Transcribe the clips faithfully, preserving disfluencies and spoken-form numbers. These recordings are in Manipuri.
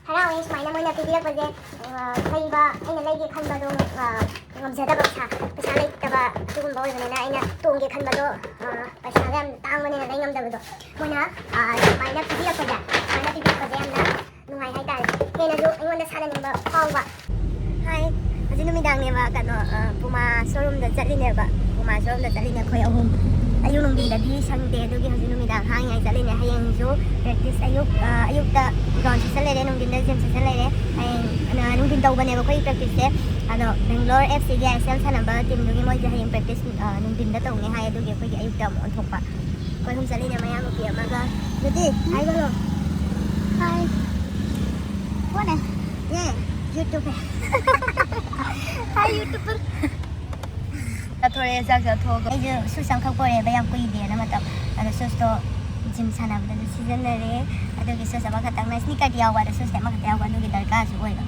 ꯍꯔꯥꯎꯋꯦ ꯁꯨꯃꯥꯏꯅ ꯃꯣꯏꯅ ꯄꯤꯕꯤꯔꯛꯄꯁꯦ꯫ ꯑ, ꯂꯩꯕ, ꯑꯩꯅ ꯂꯩꯒꯦ ꯈꯟꯕꯗꯣ, ꯑ, ꯉꯝꯖꯗꯕ, ꯄꯩꯁꯥ, ꯄꯩꯁꯥ ꯂꯩꯇꯕ ꯑꯗꯨꯒꯨꯝꯕ ꯑꯣꯏꯕꯅꯤꯅ ꯑꯩꯅ ꯇꯣꯡꯒꯦ ꯈꯟꯕꯗꯣ, ꯑ, ꯄꯩꯁꯥꯗ ꯌꯥꯝ ꯇꯥꯡꯕꯅꯤꯅ ꯂꯩ ꯉꯝꯗꯕꯗꯣ꯫ ꯃꯣꯏꯅ, ꯑ, ꯁꯨꯃꯥꯏꯅ ꯄꯤꯕꯤꯔꯛꯄꯁꯦ, ꯁꯨꯃꯥꯏꯅ ꯄꯤꯕꯤꯔꯛꯄꯁꯦ ꯌꯥꯝꯅ ꯅꯨꯡꯉꯥꯏ ꯍꯥꯏꯇꯥꯔꯦ꯫ ꯍꯦꯟꯅꯁꯨ ꯑꯩꯉꯣꯟꯗ ꯁꯥꯟꯅꯅꯤꯡꯕ ꯐꯥꯎꯕ꯫ ꯍꯥꯏ, ꯍꯧꯖꯤꯛ ꯅꯨꯃꯤꯗꯥꯡꯅꯦꯕ, ꯀꯩꯅꯣ, ꯑ, ꯄꯨꯃꯥ showroomꯗ ꯆꯠꯂꯤꯅꯦꯕ꯫ ꯄꯨꯃꯥ showroomꯗ ꯆꯠꯂꯤꯅꯦ ꯑꯩꯈꯣꯏ ꯑꯍꯨꯝ꯫ ꯑꯌꯨꯛ ꯅꯨꯡꯊꯤꯟꯗꯗꯤ ꯁꯪꯗꯦ, ꯑꯗꯨꯒꯤ ꯍꯧꯖꯤꯛ ꯅꯨꯃꯤꯗꯥꯡ ꯍꯥꯡꯉꯤꯉꯥꯏ ꯆꯠꯂꯤꯅꯦ꯫ ꯍꯌꯦꯡꯁꯨ practice ꯑꯌꯨꯛ, ꯑ, ꯑꯌꯨꯛꯇ ground session ꯂꯩꯔꯦ, ꯅꯨꯡꯊꯤꯟꯗ gym session ꯂꯩꯔꯦ꯫ ꯍꯌꯦꯡ, ꯑ, ꯅꯨꯡꯊꯤꯟ ꯇꯧꯕꯅꯦꯕ ꯑꯩꯈꯣꯏꯒꯤ practiceꯁꯦ꯫ ꯑꯗꯣ Bangalore F Cꯒꯤ I S L ꯁꯥꯟꯅꯕ teamꯗꯨꯒꯤ ꯃꯣꯏꯁꯦ ꯍꯌꯦꯡ practice, ꯑ, ꯅꯨꯡꯊꯤꯟꯗ ꯇꯧꯅꯤ ꯍꯥꯏ, ꯑꯗꯨꯒꯤ ꯑꯩꯈꯣꯏꯒꯤ ꯑꯌꯨꯛꯇ ꯑꯃꯨꯛ ꯑꯣꯟꯊꯣꯛꯄ꯫ ꯑꯩꯈꯣꯏ ꯑꯍꯨꯝ ꯆꯠꯂꯤꯅꯦ, ꯃꯌꯥꯡ ꯅꯨꯄꯤ ꯑꯃꯒ꯫ ꯅꯨꯄꯤ, hi ꯍꯥꯏ ꯍꯜꯂꯣ꯫ Hi꯫ ꯀꯣꯟꯅꯦ꯫ ꯌꯦ, YouTube꯫ Hi YouTuber꯫ ꯆꯥꯊꯣꯔꯛꯑꯦ, ꯆꯥꯛ ꯆꯥꯊꯣꯛꯑꯒ꯫ ꯑꯩꯁꯨ shoes ꯑꯃꯈꯛ ꯄꯣꯔꯛꯑꯦꯕ, ꯌꯥꯝ ꯀꯨꯏꯗꯦꯅ ꯃꯇꯝ꯫ ꯑꯗꯣ shoesꯇꯣ gym ꯁꯥꯟꯅꯕꯗꯁꯨ ꯁꯤꯖꯤꯟꯅꯔꯦ꯫ ꯑꯗꯨꯒꯤ shoes ꯑꯃꯈꯛꯇꯪꯅ, sneakerꯗꯤ ꯌꯥꯎꯕ, ꯑꯗꯣ shoesꯇꯤ ꯑꯃꯈꯛꯇ ꯌꯥꯎꯕ, ꯑꯗꯨꯒꯤ ꯗꯔꯀꯥꯔꯁꯨ ꯑꯣꯏꯕ꯫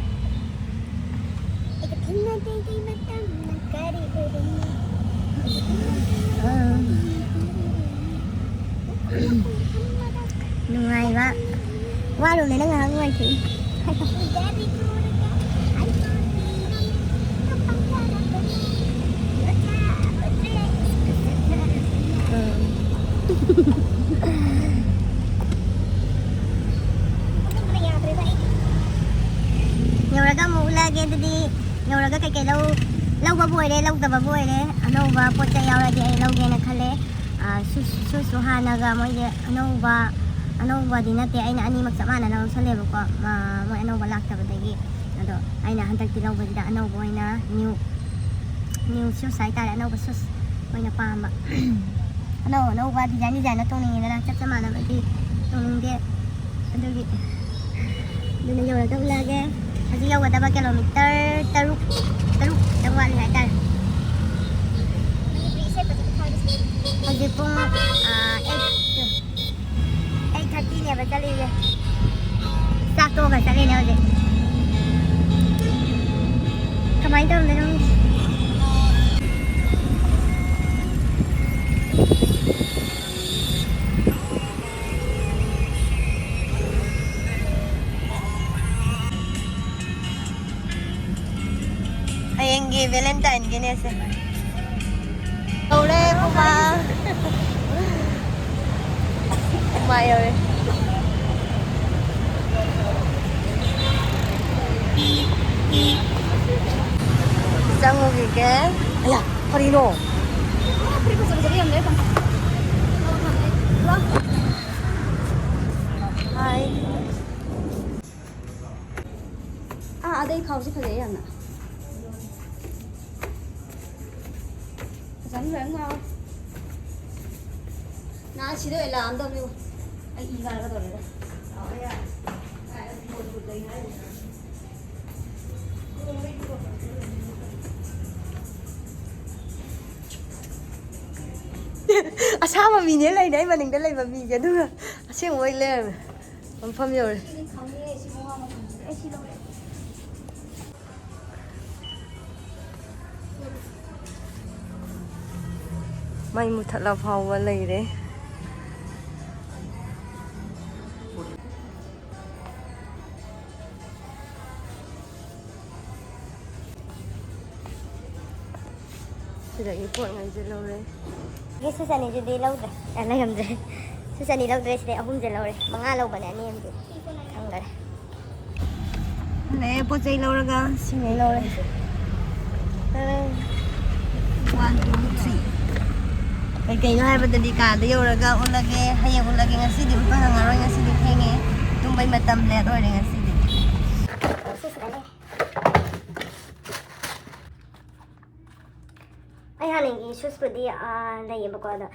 ꯑꯩꯒ ꯊꯦꯡꯅꯗ꯭ꯔꯤꯉꯩ ꯃꯇꯝꯅ ꯀꯔꯤ ꯑꯣꯏꯔꯝꯃꯤ? ꯅꯨꯡꯉꯥꯏꯕ꯫ ꯋꯥꯔꯨꯅꯦ ꯅꯪ ꯉꯥꯏꯍꯥꯛ ꯅꯨꯡꯉꯥꯏꯊꯣꯛꯏ꯫ ꯌꯧꯔꯒ ꯑꯃꯨꯛ ꯎꯠꯂꯛꯑꯒꯦ ꯑꯗꯨꯗꯤ꯫ ꯌꯧꯔꯒ ꯀꯩꯀꯩ ꯂꯧ-, ꯂꯧꯕꯕꯨ ꯑꯣꯏꯔꯦ, ꯂꯧꯗꯕꯕꯨ ꯑꯣꯏꯔꯦ, ꯑꯅꯧꯕ ꯄꯣꯠ ꯆꯩ ꯌꯥꯎꯔꯗꯤ ꯑꯩ ꯂꯧꯒꯦꯅ ꯈꯜꯂꯦ꯫ ꯑ, shoes, shoesꯁꯨ ꯍꯥꯟꯅꯒ ꯃꯣꯏꯁꯦ ꯑꯅꯧꯕ, ꯑꯅꯧꯕꯗꯤ ꯅꯠꯇꯦ, ꯑꯩꯅ ꯑꯅꯤꯃꯛ ꯆꯞ ꯃꯥꯟꯅꯅ ꯂꯧꯁꯜꯂꯦꯕꯀꯣ, ꯃ-, ꯃꯣꯏ ꯑꯅꯧꯕ ꯂꯥꯛꯇꯕꯗꯒꯤ꯫ ꯑꯗꯣ ꯑꯩꯅ ꯍꯟꯗꯛꯇꯤ ꯂꯧꯕꯁꯤꯗ ꯑꯅꯧꯕ ꯑꯣꯏꯅ new, new shoes ꯍꯥꯏꯇꯥꯔꯦ, ꯑꯅꯧꯕ shoes ꯑꯣꯏꯅ ꯄꯥꯝꯕ꯫ ꯑꯅꯧ ꯑꯅꯧꯕ design designꯗ ꯇꯣꯡꯅꯤꯡꯉꯤꯗꯅ, ꯆꯞ ꯆꯞ ꯃꯥꯟꯅꯕꯗꯤ ꯇꯣꯡꯅꯤꯡꯗꯦ꯫ ꯑꯗꯨꯒꯤ, ꯑꯗꯨꯅ ꯌꯧꯔꯒ ꯎꯠꯂꯛꯑꯒꯦ꯫ ꯍꯧꯖꯤꯛ ꯌꯧꯒꯗꯕ kilometre ꯇꯔꯨꯛ, ꯇꯔꯨꯛ ꯈꯤꯇꯪ ꯋꯥꯠꯂꯤ ꯍꯥꯏꯇꯥꯔꯦ꯫ ꯍꯧꯖꯤꯛ ꯄꯨꯡ, ꯑ, eight, eight thirtyꯅꯦꯕ ꯆꯠꯂꯤꯁꯦ꯫ ꯆꯥꯛ ꯇꯣꯛꯑꯒ ꯆꯠꯂꯤꯅꯦ ꯍꯧꯖꯤꯛ꯫ ꯀꯃꯥꯏꯅ ꯇꯧꯔꯝꯗꯣꯏꯅꯣ ꯈꯪꯗꯦ꯫ Valentine ꯒꯤꯅꯦ ꯁꯦ꯫ ꯌꯧꯔꯦ, ꯄꯨꯃꯥ꯫ ꯄꯨꯃꯥ ꯌꯧꯔꯦ꯫ ꯆꯪꯉꯨꯈꯤꯒꯦ꯫ ꯑꯌꯥ, ꯀꯔꯤꯅꯣ? ꯐꯨꯔꯤꯠ ꯐꯖ ꯐꯖꯕ ꯌꯥꯝ ꯂꯩꯔꯛꯀꯅꯨ꯫ ꯍꯥꯏ꯫ ꯑꯥ, ꯑꯗꯩ ꯈꯥꯎꯁꯦ ꯐꯖꯩ ꯌꯥꯝꯅ꯫ ꯐꯖꯅ ꯂꯣꯏ ꯉꯥꯎꯔꯦ꯫ ꯅꯍꯥꯟ ꯁꯤꯗ ꯑꯣꯏꯅ ꯂꯥꯛꯑꯝꯗꯕꯅꯦ꯫ ꯑꯩ ꯏ ꯀꯥꯔꯛꯀꯗꯧꯔꯦꯗ꯫ ꯑꯁꯥꯕ ꯃꯤꯅꯦ ꯂꯩꯅꯦ ꯑꯩ ꯃꯅꯤꯡꯗ ꯂꯩꯕ ꯃꯤꯁꯦ, ꯑꯗꯨꯒ ꯑꯁꯦꯡꯕ ꯑꯣꯏ ꯂꯩꯔꯝꯃꯦ꯫ ꯃꯐꯝ ꯌꯧꯔꯦ꯫ ꯃꯩ ꯃꯨꯊꯠꯂ ꯐꯥꯎꯕ ꯂꯩꯔꯦ꯫ ꯁꯤꯗꯒꯤ ꯄꯣꯠꯉꯩꯁꯦ ꯂꯧꯔꯦ꯫ ꯁꯤ ꯁꯨꯁ ꯑꯅꯤꯁꯤꯗꯤ ꯂꯧꯗ꯭ꯔꯦ꯫ ꯑ, ꯂꯩꯔꯝꯗ꯭ꯔꯦ꯫ ꯁꯨꯁ ꯑꯅꯤ ꯂꯧꯗ꯭ꯔꯦ, ꯁꯤꯗꯩ ꯑꯍꯨꯝꯁꯦ ꯂꯧꯔꯦ꯫ ꯃꯉꯥ ꯂꯧꯕꯅꯦ, ꯑꯅꯤ ꯑꯃꯗꯤ ꯐꯪꯗꯔꯦ꯫ ꯍꯜꯂꯛꯑꯦ, ꯄꯣꯠ ꯆꯩ ꯂꯧꯔꯒ ꯁꯤꯉꯩ ꯂꯧꯔꯦ꯫ One, two, three. ꯀꯩꯀꯩꯅꯣ ꯍꯥꯏꯕꯗꯗꯤ ꯀꯥꯗ ꯌꯧꯔꯒ ꯎꯠꯂꯒꯦ, ꯍꯌꯦꯡ ꯎꯠꯂꯒꯦ, ꯉꯁꯤꯗꯤ ꯎꯠꯄ ꯅꯪꯉꯔꯣꯏ, ꯉꯁꯤꯗꯤ ꯊꯦꯡꯉꯦ, ꯇꯨꯝꯕꯩ ꯃꯇꯝ ꯂꯦꯠ ꯑꯣꯏꯔꯦ ꯉꯁꯤꯗꯤ꯫ ꯁꯤꯁꯤꯗꯅꯦ꯫ ꯑꯩ ꯍꯥꯟꯅꯒꯤ ꯁꯨꯁꯄꯨꯗꯤ, ꯑꯥ, ꯂꯩꯌꯦꯕꯀꯣ, ꯑꯗꯣ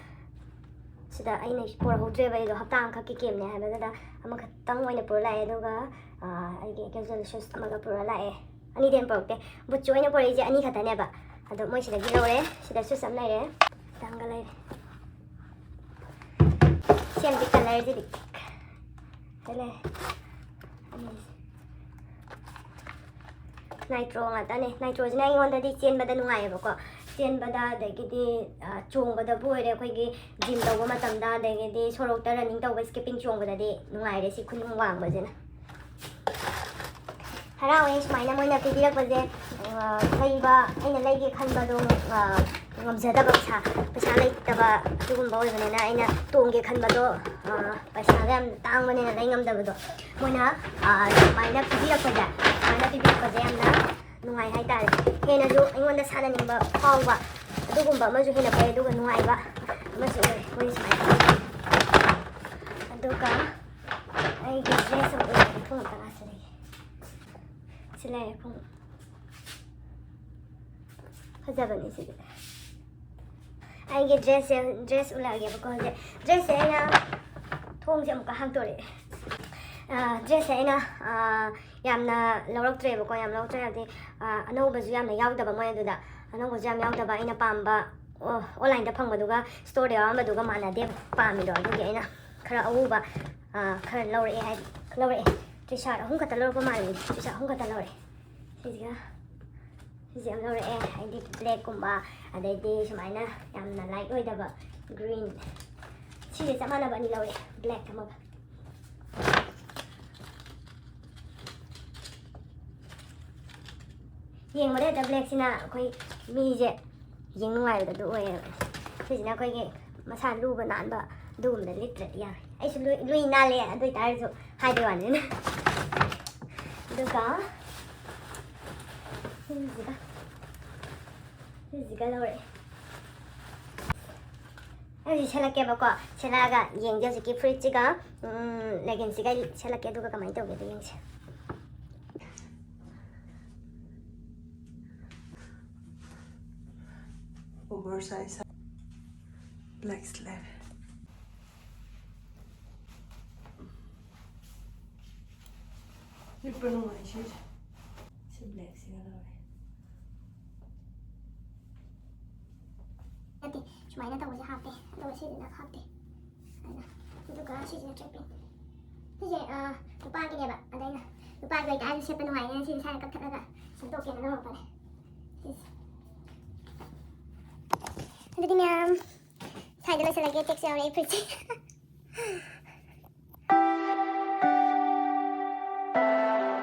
ꯁꯤꯗ ꯑꯩꯅ ꯄꯨꯔꯛꯍꯧꯗ꯭ꯔꯦꯕ, ꯑꯩꯗꯣ ꯍꯞꯇꯥ ꯑꯃꯈꯛꯀꯤ ꯀꯦꯝꯅꯦ ꯍꯥꯏꯕꯗꯨꯗ ꯑꯃꯈꯛꯇꯪ ꯑꯣꯏꯅ ꯄꯨꯔ ꯂꯥꯛꯑꯦ, ꯑꯗꯨꯒ, ꯑꯥ, ꯑꯩꯒꯤ casual shoes ꯑꯃꯒ ꯄꯨꯔ ꯂꯥꯛꯑꯦ꯫ ꯑꯅꯤꯗꯤ ꯍꯦꯟꯅ ꯄꯨꯔꯛꯇꯦ꯫ ꯕꯨꯠꯁꯨ ꯑꯩꯅ ꯄꯨꯔꯛꯏꯁꯦ ꯑꯅꯤ ꯈꯛꯇꯅꯦꯕ꯫ ꯑꯗꯣ ꯃꯣꯏ ꯁꯤꯗꯒꯤ ꯂꯧꯔꯦ꯫ ꯁꯤꯗ shoes ꯑꯃ ꯂꯩꯔꯦ꯫ ꯈꯤꯇꯪꯒ ꯂꯩꯔꯦ꯫ ꯁꯤ ꯑꯃꯗꯤ colourꯁꯤꯗꯤ ꯁꯤ ꯂꯩꯔꯦ꯫ ꯑꯅꯤꯁꯦ꯫ Nitro ꯉꯥꯛꯇꯅꯦ꯫ Nitroꯁꯤꯅ ꯑꯩꯉꯣꯟꯗꯗꯤ ꯆꯦꯟꯕꯗ ꯅꯨꯡꯉꯥꯏꯌꯦꯕꯀꯣ꯫ ꯆꯦꯟꯕꯗ, ꯑꯗꯒꯤꯗꯤ, ꯑ, ꯆꯣꯡꯕꯗꯕꯨ ꯑꯣꯏꯔꯦ, ꯑꯩꯈꯣꯏꯒꯤ gym ꯇꯧꯕ ꯃꯇꯝꯗ, ꯑꯗꯒꯤꯗꯤ ꯁꯣꯔꯣꯛꯇ running ꯇꯧꯕ, skipping ꯆꯣꯡꯕꯗꯗꯤ ꯅꯨꯡꯉꯥꯏꯔꯦ ꯁꯤ ꯈꯨꯅꯤꯡ ꯋꯥꯡꯕꯁꯤꯅ꯫ ꯍꯔꯥꯎꯋꯦ ꯁꯨꯃꯥꯏꯅ ꯃꯣꯏꯅ ꯄꯤꯕꯤꯔꯛꯄꯁꯦ꯫ ꯑ, ꯂꯩꯕ, ꯑꯩꯅ ꯂꯩꯒꯦ ꯈꯟꯕꯗꯣ, ꯑ, ꯉꯝꯖꯗꯕ, ꯄꯩꯁꯥ, ꯄꯩꯁꯥ ꯂꯩꯇꯕ ꯑꯗꯨꯒꯨꯝꯕ ꯑꯣꯏꯕꯅꯤꯅ ꯑꯩꯅ ꯇꯣꯡꯒꯦ ꯈꯟꯕꯗꯣ, ꯑ, ꯄꯩꯁꯥꯗꯣ ꯌꯥꯝ ꯇꯥꯡꯕꯅꯤꯅ ꯂꯩ ꯉꯝꯗꯕꯗꯣ꯫ ꯃꯣꯏꯅ, ꯑ, ꯁꯨꯃꯥꯏꯅ ꯄꯤꯕꯤꯔꯛꯄꯁꯦ, ꯁꯨꯃꯥꯏꯅ ꯄꯤꯕꯤꯔꯛꯄꯁꯦ ꯌꯥꯝꯅ ꯅꯨꯡꯉꯥꯏ ꯍꯥꯏꯇꯥꯔꯦ꯫ ꯍꯦꯟꯅꯁꯨ ꯑꯩꯉꯣꯟꯗ ꯁꯥꯟꯅꯅꯤꯡꯕ ꯐꯥꯎꯕ ꯑꯗꯨꯒꯨꯝꯕ ꯑꯃꯁꯨ ꯍꯦꯟꯅ ꯐꯩ, ꯑꯗꯨꯒ ꯅꯨꯡꯉꯥꯏꯕ ꯑꯃꯁꯨ ꯑꯣꯏ ꯃꯣꯏ ꯁꯨꯃꯥꯏꯅ ꯇꯧꯕꯁꯦ꯫ ꯑꯗꯨꯒ ꯑꯩꯒꯤ ꯗ꯭ꯔꯦꯁ ꯑꯃ ꯑꯣꯏꯅ ꯊꯣꯡ ꯑꯝꯇ ꯉꯥꯛꯆꯔꯒꯦ꯫ ꯁꯤ ꯂꯩꯔꯦ ꯈꯣꯡꯎꯞ꯫ ꯐꯖꯕꯅꯦ ꯁꯤꯗꯤ꯫ ꯑꯩꯒꯤ ꯗ꯭ꯔꯦꯁꯁꯦ, ꯗ꯭ꯔꯦꯁ ꯎꯠꯂꯛꯑꯒꯦꯕꯀꯣ ꯍꯧꯖꯤꯛ꯫ ꯗ꯭ꯔꯦꯁꯁꯦ ꯑꯩꯅ ꯊꯣꯡꯁꯦ ꯑꯃꯨꯛꯀ ꯍꯥꯡꯇꯣꯔꯛꯑꯦ꯫ ꯑ, ꯗ꯭ꯔꯦꯁꯁꯦ ꯑꯩꯅ, ꯑ, ꯌꯥꯝꯅ ꯂꯧꯔꯛꯇ꯭ꯔꯦꯕꯀꯣ, ꯌꯥꯝ ꯂꯧꯔꯛꯇ꯭ꯔꯦ ꯍꯥꯏꯕꯗꯤ, ꯑ, ꯑꯅꯧꯕꯁꯨ ꯌꯥꯝꯅ ꯌꯥꯎꯗꯕ ꯃꯣꯏ ꯑꯗꯨꯗ꯫ ꯑꯅꯧꯕꯁꯨ ꯌꯥꯝ ꯌꯥꯎꯗꯕ, ꯑꯩꯅ ꯄꯥꯝꯕ, ꯑꯣ, ꯑꯣꯟꯂꯥꯏꯟꯗ ꯐꯪꯕꯗꯨꯒ ꯁ꯭ꯇꯣꯔꯗ ꯌꯥꯎꯔꯝꯕꯗꯨꯒ ꯃꯥꯟꯅꯗꯦꯕ ꯄꯥꯝꯃꯤꯗꯣ꯫ ꯑꯗꯨꯒꯤ ꯑꯩꯅ ꯈꯔ ꯑꯎꯕ, ꯑ, ꯈꯔ ꯂꯧꯔꯛꯑꯦ ꯍꯥꯏ-, ꯂꯧꯔꯛꯑꯦ꯫ ꯇꯤ ꯁꯥꯔꯠ ꯑꯍꯨꯝ ꯈꯛꯇ ꯂꯧꯔꯛꯄ ꯃꯥꯜꯂꯦ꯫ ꯇꯤ ꯁꯥꯔꯠ ꯑꯍꯨꯝ ꯈꯛꯇ ꯂꯧꯔꯛꯑꯦ꯫ ꯁꯤꯁꯤꯒ ꯁꯤꯁꯦ ꯑꯃ ꯂꯧꯔꯛꯑꯦ, ꯍꯥꯏꯗꯤ ꯕ꯭ꯂꯦꯛꯀꯨꯝꯕ, ꯑꯗꯩꯗꯤ ꯁꯨꯃꯥꯏꯅ ꯌꯥꯝꯅ ꯂꯥꯏꯠ ꯑꯣꯏꯗꯕ ꯒ꯭ꯔꯤꯟ꯫ ꯁꯤꯁꯦ ꯆꯞ ꯃꯥꯟꯅꯕ ꯑꯅꯤ ꯂꯧꯔꯛꯑꯦ, ꯕ꯭ꯂꯦꯛ ꯑꯃꯒ꯫ ꯌꯦꯡꯕꯗ ꯍꯦꯛꯇ ꯕ꯭ꯂꯦꯛꯁꯤꯅ ꯑꯩꯈꯣꯏ ꯃꯤꯁꯦ ꯌꯦꯡ ꯅꯨꯡꯉꯥꯏꯕꯗꯣ ꯑꯗꯨ ꯑꯣꯏꯌꯦꯕ꯫ ꯁꯤꯁꯤꯅ ꯑꯩꯈꯣꯏꯒꯤ ꯃꯁꯥ ꯂꯨꯕ ꯅꯥꯟꯕ ꯑꯗꯨꯒꯨꯝꯕꯗ ꯂꯤꯠꯇ꯭ꯔꯗꯤ ꯌꯥꯔꯣꯏ꯫ ꯑꯩꯁꯨ ꯂꯨꯏ, ꯂꯨꯏ ꯅꯥꯜꯂꯦ, ꯑꯗꯨ ꯑꯣꯏꯇꯥꯔꯁꯨ ꯍꯥꯏꯕꯩ ꯋꯥꯅꯤꯅ꯫ ꯑꯗꯨꯒ ꯁꯤꯁꯤꯒ, ꯁꯤꯁꯤꯒ ꯂꯧꯔꯛꯑꯦ꯫ ꯑꯩ ꯍꯧꯖꯤꯛ ꯁꯦꯠꯂꯛꯀꯦꯕꯀꯣ꯫ ꯁꯦꯠꯂꯛꯑꯒ ꯌꯦꯡꯁꯦ ꯍꯧꯖꯤꯛꯀꯤ ꯐꯨꯔꯤꯠꯁꯤꯒ, ꯎꯝ, ꯂꯦꯒꯤꯟꯁꯤꯒ ꯁꯦꯠꯂꯛꯀꯦ, ꯑꯗꯨꯒ ꯀꯃꯥꯏꯅ ꯇꯧꯒꯦꯗꯣ ꯌꯦꯡꯁꯦ꯫ Over size black Slack. ꯂꯤꯠꯄ ꯅꯨꯡꯉꯥꯏ ꯁꯤꯁꯦ꯫ ꯁꯤ ꯕ꯭ꯂꯦꯛꯁꯤꯒ ꯂꯧꯔꯦ꯫ ꯅꯠꯇꯦ, ꯁꯨꯃꯥꯏꯅ ꯇꯧꯕꯁꯦ ꯍꯥꯞꯄꯦ, ꯑꯗꯨꯒ ꯁꯤꯁꯤꯅ ꯍꯥꯞꯇꯦ꯫ ꯑꯗꯨꯅ, ꯑꯗꯨꯒ ꯁꯤꯁꯤꯅ ꯇ꯭ꯔꯦꯛ ꯄꯦꯟ꯫ ꯁꯤꯁꯦ, ꯑ, ꯅꯨꯄꯥꯒꯤꯅꯦꯕ꯫ ꯑꯗ ꯑꯩꯅ ꯅꯨꯄꯥꯒꯤ ꯑꯣꯏꯇꯥꯔꯗꯤ ꯁꯦꯠꯄ ꯅꯨꯡꯉꯥꯏꯅꯦꯅ ꯁꯤꯁꯦ ꯏꯁꯥꯅ ꯀꯛꯊꯠꯂꯒ ꯁꯦꯝꯗꯣꯛꯀꯦꯅ ꯂꯧꯔꯛꯄꯅꯦ꯫ ꯁꯤꯁꯦ꯫ ꯑꯗꯨꯗꯤ ꯃꯌꯥꯝ, ꯁ꯭ꯋꯥꯏꯗ ꯂꯣꯏꯁꯤꯜꯂꯒꯦ꯫ ꯇꯦꯛꯁ ꯌꯥꯎꯔꯦ ꯑꯩ ꯐꯨꯔꯤꯠꯁꯦ꯫